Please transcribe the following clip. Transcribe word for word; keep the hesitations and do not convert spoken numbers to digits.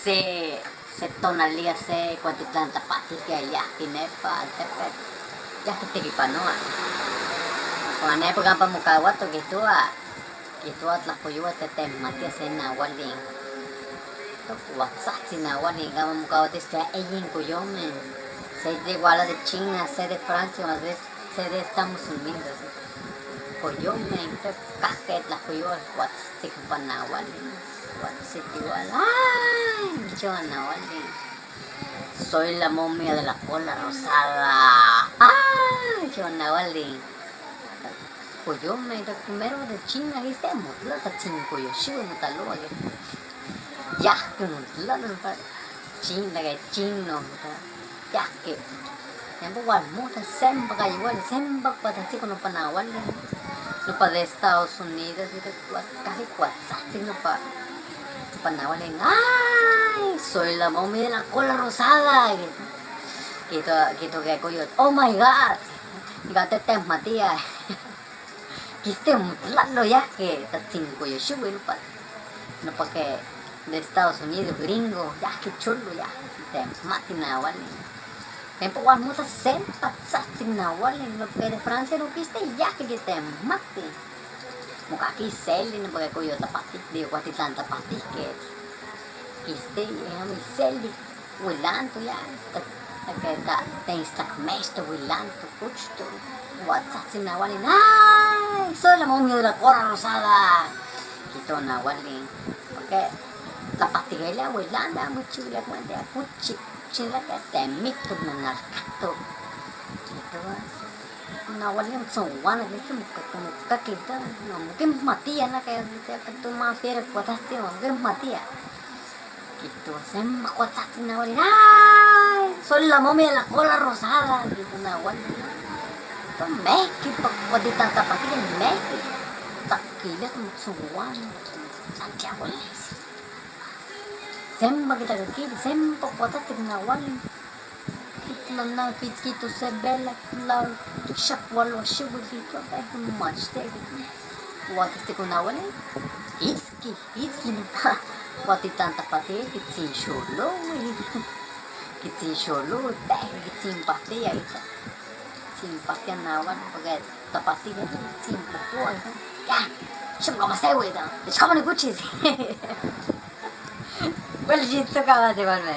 Se, se tonalía se Cuautitlán Tapatí ke yahki nepa altepetl, yahki tekipanoa. Wan nepa kampa mokauatok, kijtoa, kijtoa tlajkoyoual te tenmatiah se nawalin. Tok, kualtzajtsin nawalin, kampa mokauatiskeya eyin koyomeh. Se de wala de China, se de Francia, wan se, se de Estados Unidos. Koyomeh, tok, kajki tlajkoyoual kualtzajtsin kampa nawalin. Kualtzajtsin igual. Ay, kichiua nawalin. Soy la momia de la cola rosada. Ay, kichiua nawalin. Koyomeh, tok, primero de China, kiste motlal, tatzin koyoxiuel motaloa ke. Yahki motlal, China ke chino, yahki. Yampo walmohta, sempa kayouali, sempa kualtzajtsiko nopa nawalin. Nopa de Estados Unidos, kajki kualtzajtsin nopa, nopa nawalin. Ay, soy la momia de la cola rosada. Kijtoa, kijtoa ke koyotl, oh my God. Ika te tenmatiah. Kiste motlal, yahki tatzin koyoxiuel nopa, nopa ke de Estados Unidos, gringo, yahki cholo, yahki tenmati nawalin. Tempa walmohta sempa tzajtsin nawalin, nopa ke de Francia no kiste, yahki ke tenmati. Mokahki iselin nopa ke koyotl Tapatí, digo, Cuautitlán Tapatí ke kiste, yehua iselin. Welanto ya, ta, ta ke ta, ten istak mexto, welanto, kuchto, kualtzajtsin nawalin. Ay, soy la momia de la cola rosada. Kijtoa nawalin. Porke tlapatikelia welanto, amo kichiuilia kuenta ya kuchi, kuchi la ke temiktok, nanalkahtok. Kijtoa nawalin, motzonwanak, este, mokaki, mokaki, amo kinmatiah, na ke, ke, ke, to más fiero kualtzajtsin, amo kinmatiah. Kijtoa sempa kualtzajtsin nawalin. Ay, soy la momia de la cola rosada, kijtoa nawalin. Tok mehki, pa Cuautitlán Tapatí mehki. Tlakilia, motzonwanak, tlakiahuilis. Sempa kitlakakili, sempa kualtzajtsin nawalin. Kitlanak, kitzkihtos se vela, kitla, kixakualoa xiuitl, kijtoa, eh, machtia, kualtzajtsiko nawalin. Itzki, itzki nopa Cuautitlán Tapatí, kitzinxoloui. Kitzinxoloui, pehki kitzinpahtia, kijtoa. Kitzinpahtia nawalin, porke Tapatí, kitzinpohpoa, kijtoa. Ya, ximokamasewia, kijtoa. Ixkamo nikuchis. Kuali xitokah, mas igual me.